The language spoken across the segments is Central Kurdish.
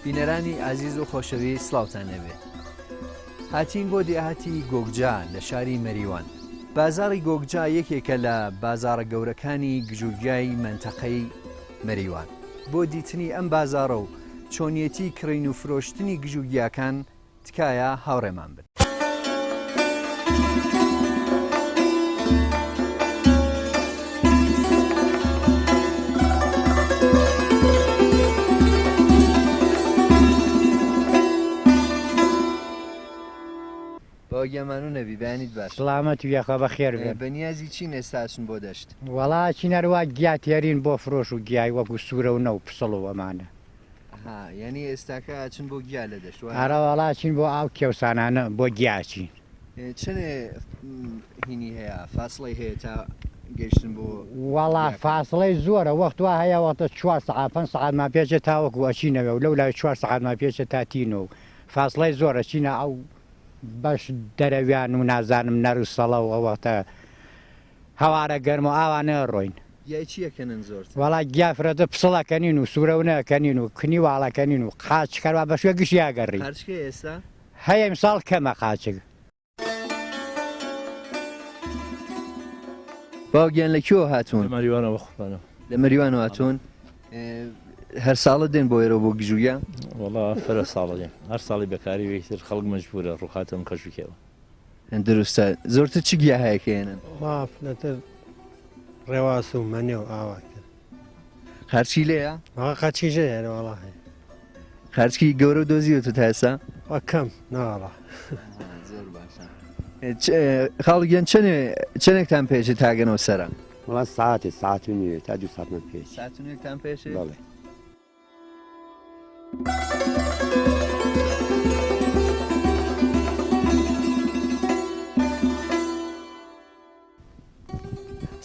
بینەرانی ئازیز و خۆشەویست سڵاوتان لێبێ. هاتین بۆ دێهاتی گۆگجا لە شاری مەریوان. بازاڕی گۆگجا یەکێکە لە بازاڕە گەورەکانی گژوگیای مەنتەقەی مەریوان. بۆ دیتنی ئەم بازاڕە و چۆنیەتی کڕین و فرۆشتنی گژوگیاکان تکایە هاوڕێمان بن. باوە گیان مانوو نەبی بەیانیت باش. سڵامەت و یاخوا بەخێر بێن. بەنیازی چین ئێستا ئەچن بۆ دەشت؟ وەڵا ئەچین هەروا گیا تێرین بۆ فرۆش و گیای وەکو سوورە و نە و پسڵ و ئەمانە. ئەها یانی ئێستاکە ئەچن بۆ گیا لە دەشت وایە؟ ئەرەوەڵا ئەچین بۆ ئاو کێوسانانە بۆ گیا ئەچین. چەنێ هینی هەیە فاسڵەی هەیە تا گەیشتن بۆ وەڵا فاسڵەی زۆرە وەخت وا هەیە وەختە چوار سەعات پەنج سەعاتمان پێچێ تاوەکو ئەچینەوێ و لەو لای چوار سەعاتمان پێچێ تا تینۆ و فاسڵەی زۆر ئەچینە ئەو بەش دەرەویان و نازانم نەروسەڵە و ئەو وەختە هەوارە گەرمە ئاوا نەڕۆین. گیای چی ئەکەنن زۆرتر؟ وەڵا گیا فرەتر پسڵ ئەکەنین و سورەونە ئەکەنین و کنی واڵ ئەکەنین و قارچک هەروا بەشوێ گشتی ئەگەڕین. قارچک هەیە ئێستا؟ هەیە ئیمساڵ کەمە قارچک. باوە گیان لە کوێوە هاتوون؟ لە مەریوانەوە بەخۆمانەوە. لە مەریوانەوە هاتوون؟ هەر ساڵە دێن بۆ ئێرە بۆ گژوگیا؟ وەڵا فرە ساڵە دێن هەر ساڵی بەکاری ویتر خەڵک مەجبورە ڕووخاتەم کەژوکێوە. دروستە زۆرتر چ گیاهایەک هێنن؟ وەڵا فرەتر ڕێواس و مەنێ و ئاوا تر. قارچکی لێیە؟ وەڵا قارچکیش هەیە ئەرێ وەڵا هەیە. قارچکی گەورە و دۆزیوەتە تا ئێستا؟ وە کەم نەوەڵا. زۆر باشە. خاڵ گیان چەنێ چەنێکتان پێچێ تاگەنەوە سەرە؟ وەڵا ساعتێ ساعت و نیوێ تا دوو ساعتمان پێچ. ساعت و نیوێکتان پێچێ؟ بەڵێ.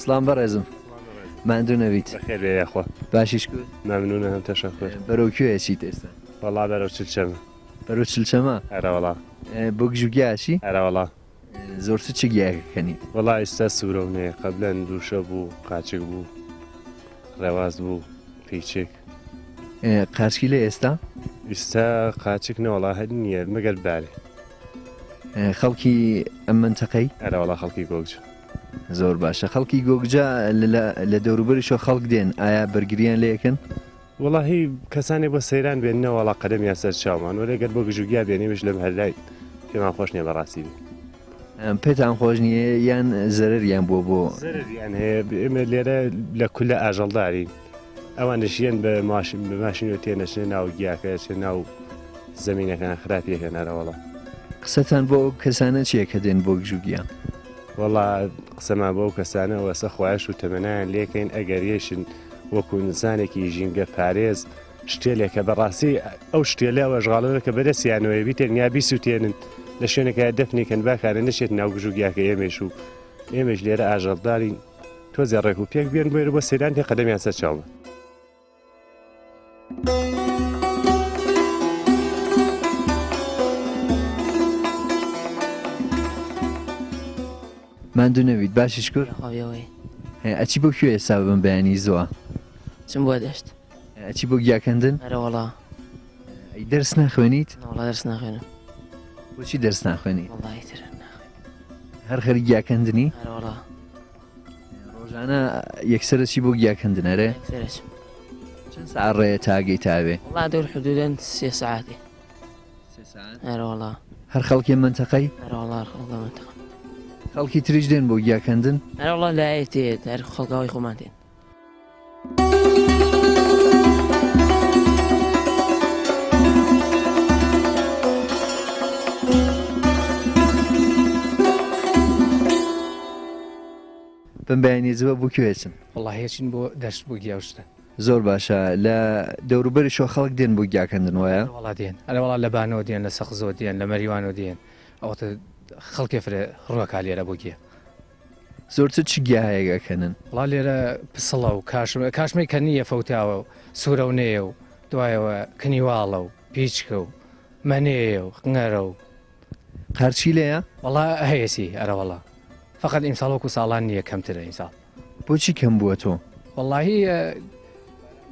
سڵام بەڕێزم ماندوو نەبیت بەخێر بێ یاخوا باشی شکر مەمنونە هەم تەشەکر بەرەو کوێ ئەچیت ئێستا وەڵا بەرەو چلچەمە بەرەو چلچەمە ئەرەوەڵا بۆ گژوگیاچی ئەرەوەڵا زۆرتر چ گیایەک کەنیت؟ وەڵا ئیستا سورەو نێ قەبلەن دووشە بوو قاچک بوو ڕێواز بوو پیچک. قارچکی لێ ئێستا؟ ئیستا قاچک نەوەڵا هەر نییە مەگەر بارێ. خەڵکی ئەم مەنتەقەی؟ ئەرە وەڵا خەڵکی گۆگجە. زۆر باشە خەڵکی گۆگجە لە دەوروبەریشەوە خەڵک دێن ئایا بەرگریان لێ ئەکەن؟ وەڵاهی کەسانێک بۆ سەیران بێن نەوەڵا قەدەمیان سەر چاومان وەلێ گەر بۆ گژوگیا بێن ئێمەش لەم هەرلاین پێمان خۆش نییە بەڕاستی بێ. پێتان خۆش نییە یان زەرەریان بووە بۆ؟ زەرەریان هەیە ئێمە لێرە لە کولە ئاژەڵدارین ئەوانش یەن بە ماشین بە ماشینەوە تێنەچنە ناو گیاکە چێ ناو زەمینەکان خراپیەکەن ئەرەوەڵا. قسەتان بۆ ئەو کەسانە چییە کە دێن بۆ گژوگیا؟ وەڵا قسەمان بۆ ئەو کەسانە وەسە خوایش و تەمەنایان لێکەین ئەگەر یەشن وەکو ئینسانێکی ژینگە پارێز شتێلێکە بەڕاستی ئەو شتێلە ئەو ئەشغاڵەنە کە بەدەستیانەوەیە بیتێن یا بیسوتێنن لە شوێنێکا دەفنی کەن با کارە نەچێت ناو گژ و گیاکە ئێمەش و ئێمەش لێرە ئاژەڵدارین تۆزێ ڕێک و پێک بێن بۆێرە بۆ سەیران پێ قەدەمیان سەر چاومە. ماندوو نەبیت باشی شکر ئەچی بۆ کوێ ئێستا بم بەیانی زووە چم بۆ دەشت ئەچی بۆ گیاکەندن ئەرەوەڵا ئەی دەرس ناخوێنیت وەڵا دەرس ناخوێنم بۆچی دەرس ناخوێنی وەڵی تر ناخوێنم هەر خەریک گیاکەندنی ئەرەوەڵا ڕۆژانە یەکسەرە چی بۆ گیاکەندن ئەرێ یەکسەرەچم چەند ساعت ڕێیە تاگەی تاوێ وەڵا دەور حدودەن سێ سەعاتێ سێ ساعت ئەرەوەڵا هەر خەڵکی مەنتەقەی؟ ئەرەوەڵا هەر خەڵکی مەنتەقە. خەڵکی تریش دێن بۆ گیاکەندن؟ ئەرەوەڵا لایە تێت هەر خەڵکاوی خۆمان تێن. بەم بەیانیە زووە بۆ کوێ ئەچن؟ وەڵاهی ئەچین بۆ دەشت بۆ گیا و شتە. زۆر باشە لە دەوروبەریشەوە خەڵک دێن بۆ گیاکەندن وایە؟ ئەرێ وەڵا دێن ئەرێ وەڵا لە بانەوە دێن لە سەقزەوە دێن لە مەریوانەوە دێن ئەوەتە خەڵکێ فرە ڕوەکا لێرە بۆ گیا. زۆرتر چ گیاهایەک ئەکەنن؟ وەڵا لێرە پسڵە و کاشمە کاشمەی کە نییە فەوتاوە و سوورەونەیە و دوایەوە کنیواڵە و پیچکە و مەنێیە و قنگەرە و. قارچی لێیە؟ وەڵا هەیەسی ئەرە وەڵا فەقەت ئیمساڵ وەکو ساڵان نییە کەمترە ئیمساڵ. بۆچی کەم بووە تۆ؟ وەڵاهی.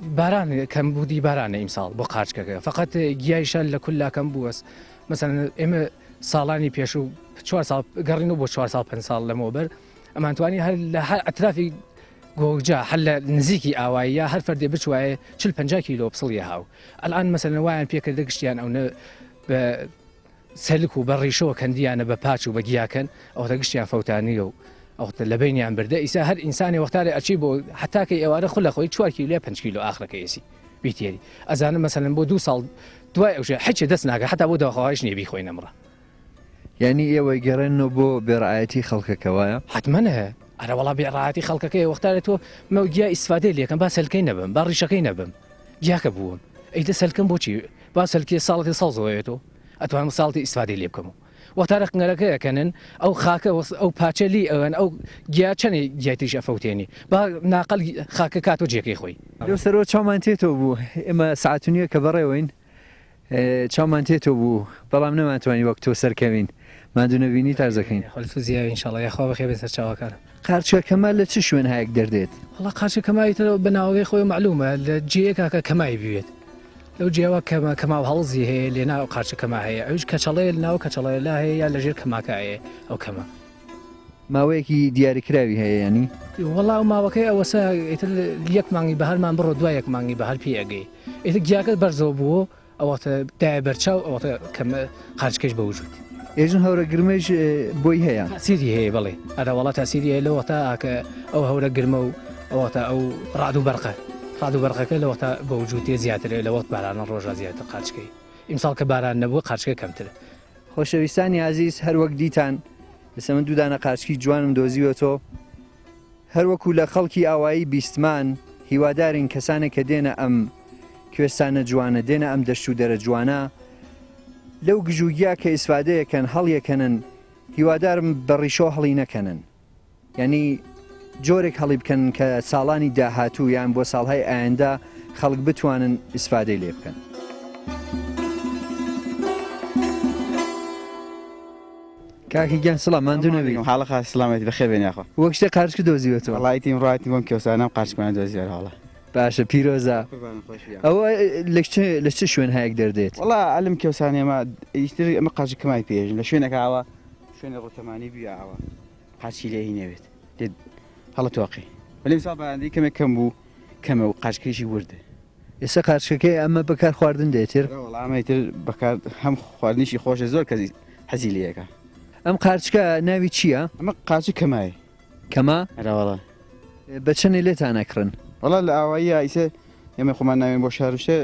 باران کەم بوودی بارانە ئیمساڵ بۆ قارچکەکە فقط گیایشە لە کولا کەم بووەس مەسەن ئێمە ساڵانی پێشوو چوار ساڵ گەڕین و بۆ چوار ساڵ پێنج ساڵ لەمەوبەر ئەمانتوانی هەر لە هەر ئەترافی گۆگجا هەر لە نزیکی ئاواییە هەر فەردێ بچوایە 40 50 کیلۆ پسڵی هاو ئەلان مەسەلەن وایان پێکردە گشتیان ئەونە بە سەلک و بە ڕیشەوە کەندیانە بە پاچ و بە گیاکەن ئەوەتە گشتیان فەوتانیە و ئەوەتە لە بینیان بردە ئیسا هەر ئینسانی وەختارێ ئەچی بۆ حتاکەی ئێوارە خولە خۆی 4 کیلو یا 5 کیلو ئاخرەکە ئێسی بیتێری ئەزانم مەسەلەن بۆ دوو ساڵ دوای ئەوشێ حچێ دەست ناکە حتا بۆ داخوایش نییە بیخۆی نەمڕە یانی ئێوە گەڕێنەوە بۆ بێڕعایەتی خەڵکەکە وایە؟ حەتمەن ئەرە وەڵا بێڕایەتی خەڵکەکەی وەختارێ تۆ مە گیا ئیسفادەی لێکەم با سەلکەی نەبم با ڕیشەکەی نەبم گیاکە بووم ئەی دە سەلکەم بۆچی با سەلکێ ساڵەتی سەوزەوەیەتەوە ئەتوانم ساڵتی ئیسفادەی لێ بکەم و وەختارە قنگەرەکە ئەکەنن ئەو خاکە ئەو پاچە لی ئەوەن ئەو گیا چەنێ گیای تریش ئەفەوتێنی با ناقەل خاکە کاتۆ جێکەی خۆی. لەو سەرەوە چاومان تێتەوە بوو ئێمە سەعات و نیوە کە بەڕێوەین چاومان تێتەوە بوو بەڵام نەمانتوانی وەک تۆ سەرکەوین ماندوو نەبینی تازەکەین. خوا لە تۆ زیاوی ان شاءاللە یاخوا بەخێر بێن سەرچاوەکانم. قارچکە کەما لە چ شوێنهایەک دەردێت؟ وەڵا قارچکە کەمای تر بە ناوەکەی خۆی مەعلومە لە جێیەکا کە کەمای بوێت لەو جێوە کەمە کەما و هەڵزی هەیە لێ ناو قارچە کەما هەیە ئەویش کەچەڵەیە لە ناو کەچەڵەیە لا هەیە یا لەژێر کەماکە هەیە ئەو کەمە. ماوەیەکی دیاریکراوی هەیە یانی؟ وەڵا ئەو ماوەکەی ئەوەسە ئیتر یەک مانگی بەهارمان بڕۆ دوای یەک مانگی بەهار پێی ئەگەی ئیتر گیاکە بەرزەوە بوو ئەوەتە دایە بەرچاو ئەوەتە کەم قارچکەش بە وجود. ئێژن هەورە گرمەیش بۆی هەیە؟ تاسیری هەیە بەڵێ ئەرە وەڵا تاسیری هەیە لەوەتا کە ئەو هەورە گرمە و ئەوەتا ئەو ڕعد و بەرقە ڕعد و بەرقەکە لەوەتا بە وجود تێ زیاترە لە وەخت بارانە ڕۆژا زیاتر قارچکەی ئیمساڵ کە باران نەبوو قارچکە کەمترە. خۆشەویستانی ئازیز هەر وەک دیتان ئێستا من دوو دانە قارچکی جوانم دۆزیوەتۆ هەر وەکو لە خەڵکی ئاوایی بیستمان هیوادارین کەسانێک کە دێنە ئەم کوێستانە جوانە دێنە ئەم دەشت و دەرە جوانە لەو گژوگیا کە ئیسفادەیەکەن هەڵیەکەنن هیوادارم بە ڕیشۆ هەڵی نەکەنن یانی جۆرێک هەڵی بکەن کە ساڵانی داهاتوو یان بۆ ساڵهای ئایندە خەڵک بتوانن ئیسفادەی لێ بکەن. کاکە گیان سڵام ماندوو نەبی. حاڵە خاس سڵامەتی بەخێر بێن یاخوا. وەک شتێ قارچکت دۆزیوەتەوە. وەڵا ئیتیم ڕاتیم بۆم کێوسانەم قارچکمان دۆزیوە وەڵا. باشە پیرۆزە. ئەوە لە چ شوێن هایەک دەردێت؟ وەڵا ئەلم کێوسانێ ئێمە ئیتر ئەمە قارچکەمای پێژن لە شوێنەکە ئاوا شوێنە ڕوتەمانی بووە ئاوا قاچی لێ هی نەبێت لێ هەڵە تۆقی وەلی ساڵ باندی کەمێک کەم بوو کەمە و قاچکەیشی وردە ئێستا قارچکەکەی ئەمە بەکار خواردن دێتر وەڵامەی تر بەکار هەم خواردنیشی خۆشە زۆر کەسی حەزی لەکە ئەم قارچکە ناوی چییە؟ ئەمە قارچی کەمای کەما؟ ئەرەوەڵا بە چەنێ لێتان ئەکڕن؟ وەڵا لە ئاواییە ئیسە ئێمە خۆمان ناوێن بۆ شارشتە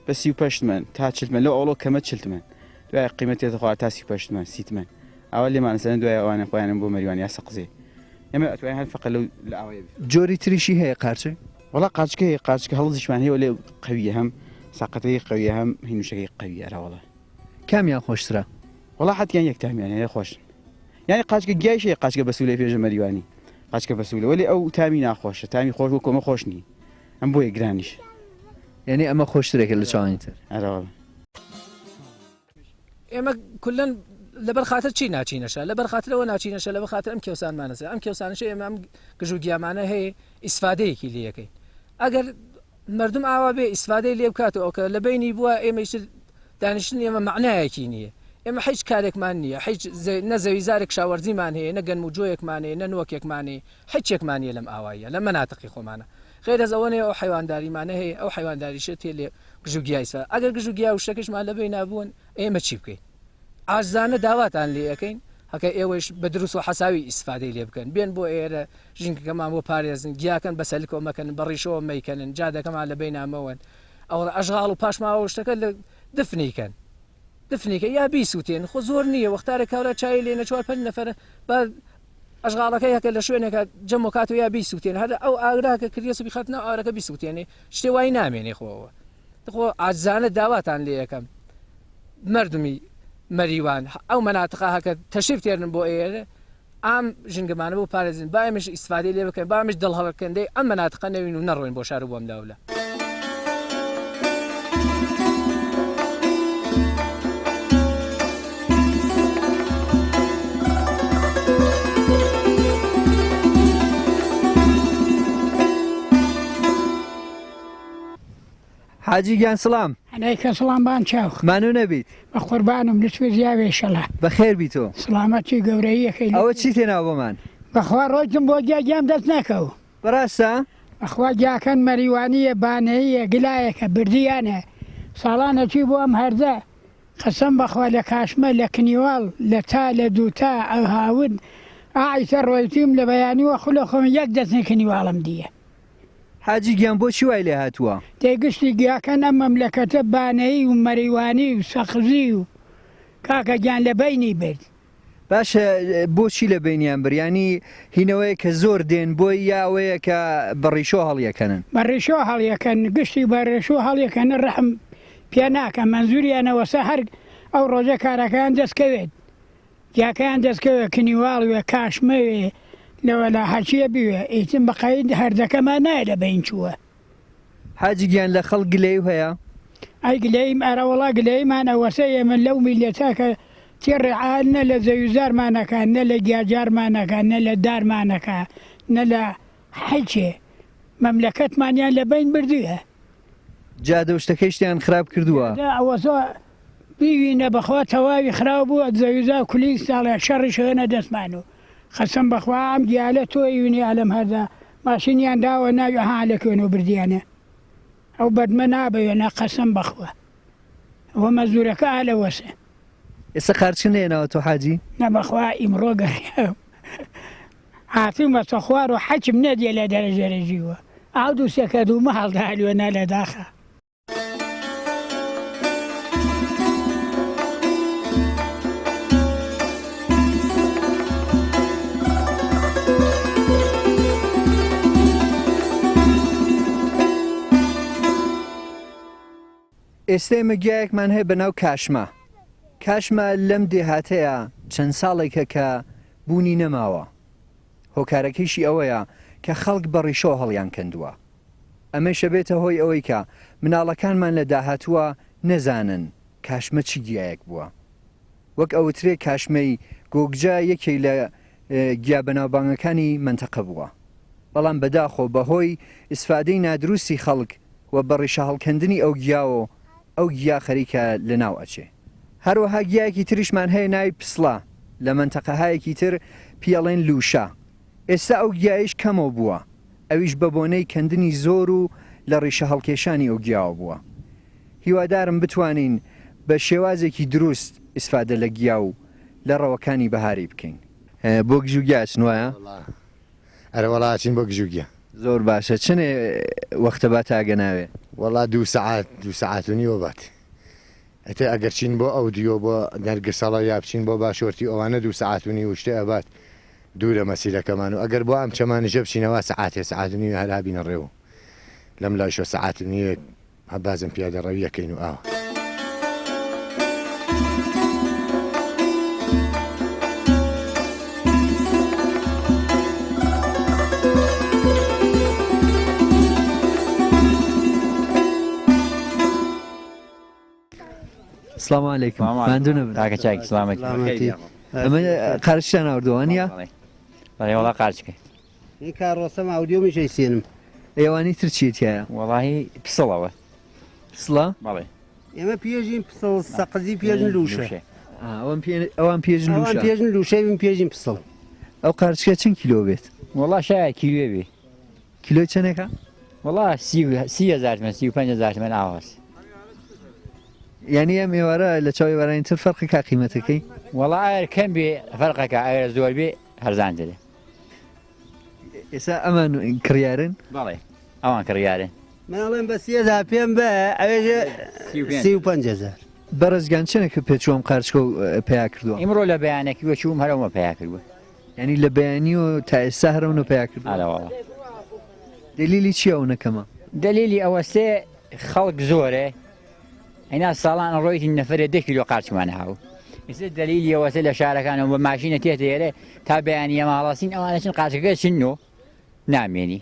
بە 38 تمەن تا 40 تمەن لەو ئەوڵۆ کەمە 40 تمەن دوای قیمەت تێتە خوار تا 38 تمەن 30 تمەن ئەوە لێمان سەن دوای ئەوانە خۆیانم بۆ مەریوان یا سەقزێ ئێمە ئەتوانین هەر فەقە لەو لە ئاوایە بێت. جۆری تریشی هەیە قارچک؟ وەڵا قارچکە هەیە قارچکە هەڵزیشمان هەیە وەلێ قەویە هەم ساقەتەکەی قەویە هەم هینوشەکەی قەویە ئەرا وەڵا. کامیان خۆشترە؟ وەڵا حەتیان یەک تامیان هەیە خۆشن یانی قارچکە گیایش هەیە قارچکە بەسوولەی پێشە مەریوانی قارچکە بەسوولە وەلێ ئەو تامی ناخۆشە تامی خۆش وەکو ئەمە خۆش نی ئەم بۆیە گرانیش. یانی ئەمە خۆشترێکە لە چاوانی تر. ئەرا وەڵا. ئێمە کولەن لەبەر خاتر چی ناچینەشە لەبەر خاترەوە ناچینەشە لەبەر خاتر ئەم کێوسانمانەسە ئەم کێوسانەشە ئێمە ئەم گژ و گیامانە هەیە ئیسفادەیەکی لێ یەکەین ئەگەر مردم ئاوا بێ ئیسفادەی لێ بکات و ئەوکە لە بینی بووە ئێمەیش دانیشتن ئێمە معنایەکی نییە ئێمە هیچ کارێکمان نییە هیچ نە زەوی زارێک شاوەرزیمان هەیە نە گەنم و جۆیەکمان هەیە نە نۆکێکمان هەیە هیچێکمان نییە لەم ئاواییە لە مەناتقی خۆمانە غێرەز ئەوە نەیە ئەو حەیوانداریمانە هەیە ئەو حەیوانداریشە تێ لێ گژوگیای سەر ئەگەر گژوگیا و شتەکەشمان لە بەینا بوون ئێمە چی بکەین عاجزانە داواتان لێ ئەکەین هەکە ئێوەش بە دروست و حەساوی ئیسفادەی لێ بکەن بێن بۆ ئێرە ژینگەکەمان بۆ پارێزن گیاکەن بە سەلکەوە مەکەن بە ڕیشەوە مەیکەنن جادەکەمان لە بەینا مەوەن ئەوە ئەشغاڵ و پاشماوە شتەکە لە دفنی کەن دفنی کە یا بیسووتێن خۆ زۆر نییە وەختارە کاورا چای لێنە چوار پەنج نەفەرە با ئەشغاڵەکە یەکە لە شوێنێکە جەمۆ کات و یا بیسووتێن هەر ئەو ئاگراکە کردیەس بیخات ناو ئاگرەکە بیسووتێنێ شتێ وای نامێنێ خۆەوە خۆ عاجزانە داواتان لێ یەکەم مردمی مەریوان ئەو مەناتقە هەکە تەشریف تێرن بۆ ئێرە ئام ژینگەمانە بۆ پارێزن با ئێمەش ئیسفادەی لێ بکەین با ئێمەش دڵ هەڵکەندەی ئەم مەناتقە نەوین و نەڕۆین بۆ شار و بۆ ئەم لاولا. حاجی گیان سڵام. عەلەیکە سڵام بان چاو. مانوو نەبیت. بە قوربانم لوتفت یاوێ ئیشەڵا. بەخێر بیتۆ. سڵامەتی گەورەییەکەی ئەوە چی تێناوە بۆمان؟ بەخوا ڕۆیتم بۆ گیا گیام دەست نەکەو. بەڕاستە؟ بەخوا گیاکەن مەریوانییە بانەییە گلایەکە بردیانە ساڵانە چی بۆ ئەم هەردە قەسەم بەخوا لە کاشمە لە کنیواڵ لە تا لە دووتا ئەوهاون ئا ئیسە ڕۆیتیم لە بەیانیوە خولە خۆم یەک دەستنی کنیواڵم دییە. حاجی گیان بۆچی وای لێ هاتووە؟ دەی گشتی گیاکەن ئەم مەملەکەتە بانەیی و مەریوانی و سەقزی و کاکە گیان لە بەینی برد. باشە بۆچی لە بەینیان برد یانی هینەوەیە کە زۆر دێن بۆی یا ئەوەیە کە بە ڕیشۆ هەڵیەکەنن؟ بە ڕیشۆ هەڵیەکەن گشتی بە ڕێشۆ هەڵیەکەنن ڕەحم پێ ناکەن مەنزوریان ئەوەسە هەر ئەو ڕۆژە کارەکەیان دەست کەوێت گیاکەیان دەست کەوێ کنیواڵ وێ کاشمە وێ لەوەلا هەرچیە بوێ ئیتم بە قەید هەردەکەمان نایە لە بەین چووە. حاجی گیان لە خەڵک گلەیو هەیە؟ ئەی گلەییم ئەرەوەڵا گلەییمان ئەوەسە ئێمە لەو میللەتە کە تێ ڕێعا نە لە زەویوزارمان ئەکا نە لە گیاجارمان ئەکا نە لە دارمان ئەکا نە لە حیچێ مەملەکەتمانیان لە بەین بردویە. جادە و شتەکەیشتیان خراپ کردووە. جادە ئەوەسە بیوینە بەخوا تەواوی خراو بووە زەویوزار کولی ساڵێ شەڕیش هێنە دەستمان و قەسەم بەخوا ئەم گیالە تۆ ئیونی ئەلەم هەردا ماشینیان داوە ناوی ئەها لە کوێنەوە بردیانە ئەو بەردمە نابەوێنە قەسەم بەخوا ئەوە مەزورەکە ئالە وەسە. ئێستا قارچکە نەیەناوە تۆ حاجی؟ نا بەخوا ئیمڕۆ گەڕیام هاتوومەتە خوار و حەچم نەدیە لە دەرەجەرە ژیوە ئاو دوو سێ کەدوومە هەڵدالیوە نا لە داخا. ئێستا ئێمە گیایەکمان هەیە بە ناو کاشمە. کاشمە لەم دێهاتەیە چەند ساڵێکە کە بوونی نەماوە. هۆکارەکەیشی ئەوەیە کە خەڵک بە ڕیشەوە هەڵیان کەندووە. ئەمەیش ئەبێتە هۆی ئەوەی کە مناڵەکانمان لە داهاتووە نەزانن کاشمە چ گیایەک بووە. وەک ئەوترێ کاشمەی گۆگجە یەکێک لە گیا بەناوبانگەکانی مەنتەقە بووە. بەڵام بەداخۆ بەهۆی ئیسفادەی نادروستی خەڵک و بە ڕیشە هەڵکەندنی ئەو گیاوە ئەو گیا خەریکە لەناو ئەچێ. هەروەها گیایەکی تریشمان هەیە ناوی پسڵە لە مەنتەقەهایەکی تر پیەڵێن لوشە. ئێستا ئەو گیایەیش کەمەو بووە ئەویش بە بۆنەی کەندنی زۆر و لە ڕیشە هەڵکێشانی ئەو گیاوە بووە. هیوادارم بتوانین بە شێوازێکی دروست ئیسفادە لە گیا و لە ڕەوەکانی بەهاری بکەین. بۆ گژوگیا ئەچن وایە؟ ئەرەوەڵا ئەچین بۆ گژوگیا. زۆر باشە چەنێ وەختە با تا گەناوێ؟ وەڵا دوو سەعات دوو سەعات و نیوە بات. ئیتر ئەگەر چین بۆ ئەو دیو بۆ نەرگسەڵە یا بچین بۆ باشۆرتی ئەوانە دوو سەعات و نیو شتێ ئەبات دوورە مەسیرەکەمان و ئەگەر بۆ ئەم چەمانیشە بچین ئەوا سەعاتێ سەعات و نیوێ هەر هابینە ڕێ و لەم لایشەوە سەعات و نیوێک بازم پیادە ڕەوی ئەکەین و ئاوا. سلام علیکم ماندوو نەبن کاکە چاک سلامەتی ئەمە قارچتان ئاوردووە نییە بەڵێ وەڵا قارچکە این کارۆسەم ئاودیو میشەی سێنم ئێوانی تر چیە تایە وەڵاهی پسڵەوە پسڵە بەڵێ ئێمە پێژین پسڵ سەقزی پێژن لوشە ئەوان پێ ئەوان پێژن ئەوان لوشە پێژن لوشەی من پێژین پسڵ ئەو قارچکە چەند کیلۆ بێت وەڵا شایە کیلوێ بێ کیلۆی چەندێکە وەڵا 30 هەزار تمەن 35 هەزار تمەن ئاواس یعنی ئەم ئێوارە لە چاو ئێوارانی تر فەرقێکا قیمەتەکەی وەڵا ئەگەر کەم بێ فەرقەکە ئەگەر زۆر بێ هەرزانترە ئێستا ئەمان کڕیارن بەڵێ ئەوان کڕیارن من ئەڵێم بە 30 هەزار پێم بە ئەوێژێ 35 هەزار. بەڕێزگیان چەنێکە پێچوو ئەم قارچکە و پەیا کردووە؟ ئیمڕۆ لە بەیانەکی وە چووم هەر ئەومە پەیا کردووە. یانی لە بەیانیەوە تا ئێستا هەر ئەونە پەیا کردووە؟ ئەرە وەڵا. دەلیلی چییە ئەونە کەمە؟ دەلیلی ئەوەسێ خەڵک زۆرێ ئەینا ساڵان ڕۆیتین نەفرێ دە کیلۆ قارچمان هاو ئێستا دەلیلی ئەوەسێ لە شارەکانەوە بە ماشینە تێتە ئێرێ تا بەیانیە ماڵەسین ئەوانە چن قارچەکە چن و نامێنی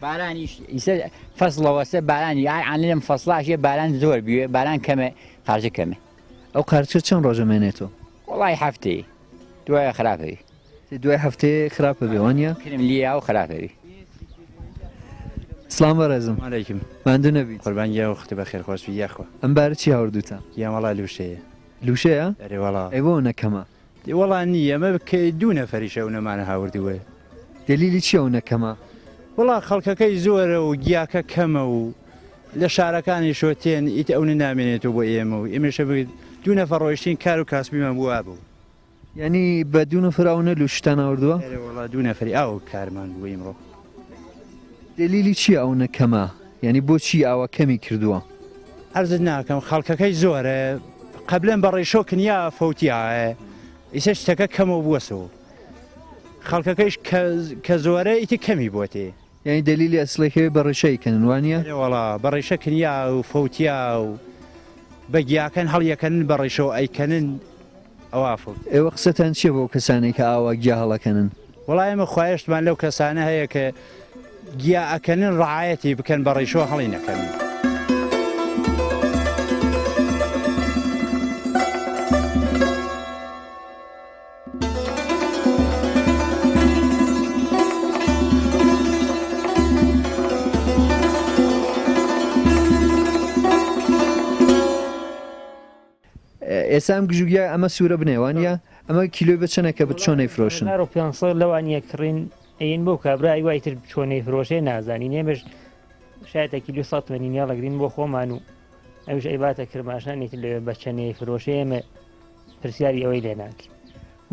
بارانیش ئیسە فەسڵەوەسە بارانی ئای عان لەم فەسڵاشێ باران زۆر بوێ باران کەمێ قارچە کەمێ. ئەو قارچە چەند ڕۆژە مێنێتەوە؟ وەڵای هەفتەیە دوایە خراپەوی. دوای هەفتەیە خراپە بێ وانە؟ کرم لیا و خراپەوی. سڵام بەڕێزم. علیکم. ماندوو نەبیت. قوربان گیان وەخت بەخێر خۆش بی یاخوا. ئەم بارە چی هاوردووتە؟ گیان وەڵا لوشەیە. لوشەیە؟ ئەرێ وەڵا. ئەی بۆ ئەونە کەمە؟ دەی وەڵا نییە ئەمە کە دوو نەفەریشە ئەونەمانە هاوردووە. دەلیلی چیە ئەونە کەمە؟ وەڵا خەڵکەکەی زۆرە و گیاکە کەمە و لە شارەکانیشەوە تێن ئیتر ئەونە نامێنێتەوە بۆ ئێمە و ئێمەشە دوو نەفەر ڕۆیشتین کار و کاسبیمان بوو وابوو. یانی بە دوو نەفەر ئەونە لوشتان هاوردووە؟ ئەرێ وەڵا دوو نەفەری ئاو کارمان بوو ئیمڕۆ. دەلیلی چیە ئەونە کەمە؟ یانی بۆچی ئاوا کەمی کردووە؟ عەرزت ناکەم خەڵکەکەی زۆرە قەبلەن بە ڕیشۆ کنیا فەوتیا ئیسە شتەکە کەمەوە بووەسەوە خەڵکەکەیش کە زۆرە ئیتر کەمی بۆتێ. یانی دەلیلی ئەسڵیەکەی بە ڕیشە ئەیکەنن وانیە؟ ئەرێ وەڵا بە ڕیشە کنیا و فەوتیا و بە گیاکەن هەڵیەکەنن بە ڕیشەوە ئەیکەنن ئەوا فەوت. ئێوە قسەتان چیە بەو کەسانەی کە ئاوا گیا هەڵەکەنن؟ وەڵا ئێمە خوایشتمان لەو کەسانە هەیە کە گیا ئەکەنن ڕعایەتی بکەن بە ڕیشەوە هەڵی نەکەنن. ئێستا ئەم گژوگیا ئەمە سوورە بنێ وانە ئەمە کیلۆی بە چەنێکە بە چۆن ئەیفرۆشن؟ 1500 لەوانیە کڕین ئەین بۆ کابرای وای تر چۆن ئەیفرۆشێ نازانین ئێمەش شایەتە کیلو 100 تمەنی هەڵەگرین بۆ خۆمان و ئەوش ئەیباتە کرماشانی تر لەوێ بە چەنێ فرۆشێ ئێمە پرسیاری ئەوەی لێ ناکەین.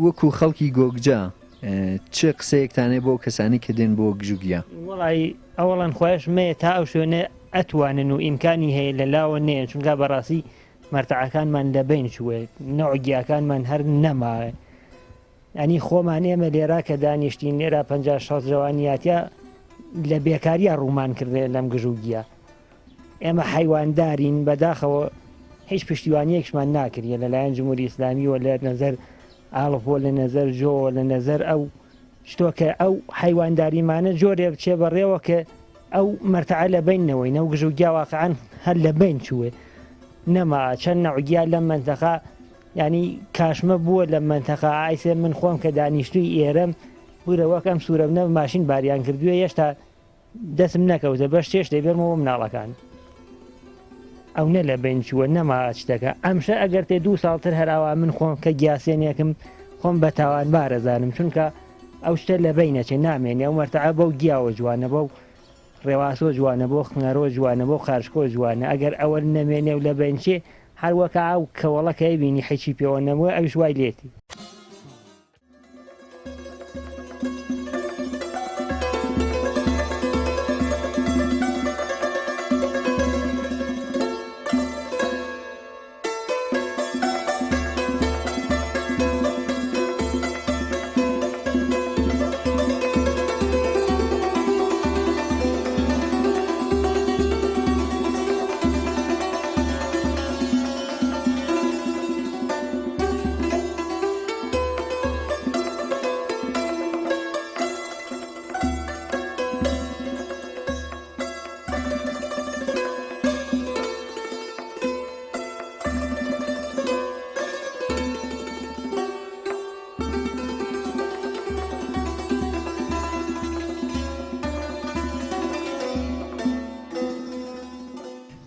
وەکو خەڵکی گۆگجا چ قسەیەکتان هەیە بۆ ئەو کەسانەی کە دێن بۆ گژوگیا؟ وەڵایی ئەوەڵەن خوایش مەیە تا ئەو شوێنە ئەتوانن و ئیمکانی هەیە لە لاوە نەیەن چونکا بەڕاستی مەرتەعەکانمان لە بەین چووە نەوع گیاکانمان هەر نەماوە ئەنی خۆمان ئێمە لێرا کە دانیشتین لێرا 50 60 جوانیاتیا لە بێکاریا ڕوومان کردێ لەم گژ و گیا ئێمە حەیواندارین بەداخەوە هیچ پشتیوانیەکشمان ناکریە لەلایەن جمهوری ئیسلامیوە لە نەزەر ئاڵفۆ لە نەزەر جۆ لە نەزەر ئەو شتۆکە ئەو حەیوانداریمانە جۆرێ بچێ بەڕێوە کە ئەو مەرتعە لە بین نەوەی نەو گژ و گیا واقعا هەر لە بین چووێ نەما چەند نەوگیا لەم مەنتەقە ینی کاشمە بووە لە مەنتەقە ئایسێ من خۆم کە دانیشتوی ئێرەم بورە وەک ئەم سوورەبنە ماشین باریان کردووە هێشتا دەستم نەکەوتە بەش چێشت دەیبەرمەوە بۆ مناڵەکان ئەو نە لە بین چووە نەما شتەکە ئەمشە ئەگەر تێ دوو ساڵتر هەراوا من خۆم کە گیاسێنێکم خۆم بە تاوانبارەزانم چونکە ئەو شتە لە بینەچێ نامێنێ ئەو مەرتعە بەو گیاوە جوانە بەو ڕێواسۆ جوانە بۆ خنەرۆ جوانە بۆ قارچکۆ جوانە ئەگەر ئەوە نەمێنێ و لە بینچێ هەروەکە ئەو کەوەڵەکەی بینی حیچی پێوە نەبووە ئەویش وای لێتی.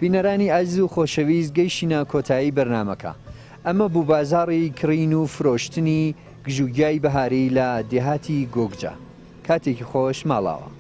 بینەرانی ئازیز و خۆشەویست گەیشتینە کۆتایی بەرنامەکە. ئەمە بوو بازاڕی کڕین و فرۆشتنی گژوگیای بەهاری لە دێهاتی گۆگجە. کاتێکی خۆش ماڵاوا.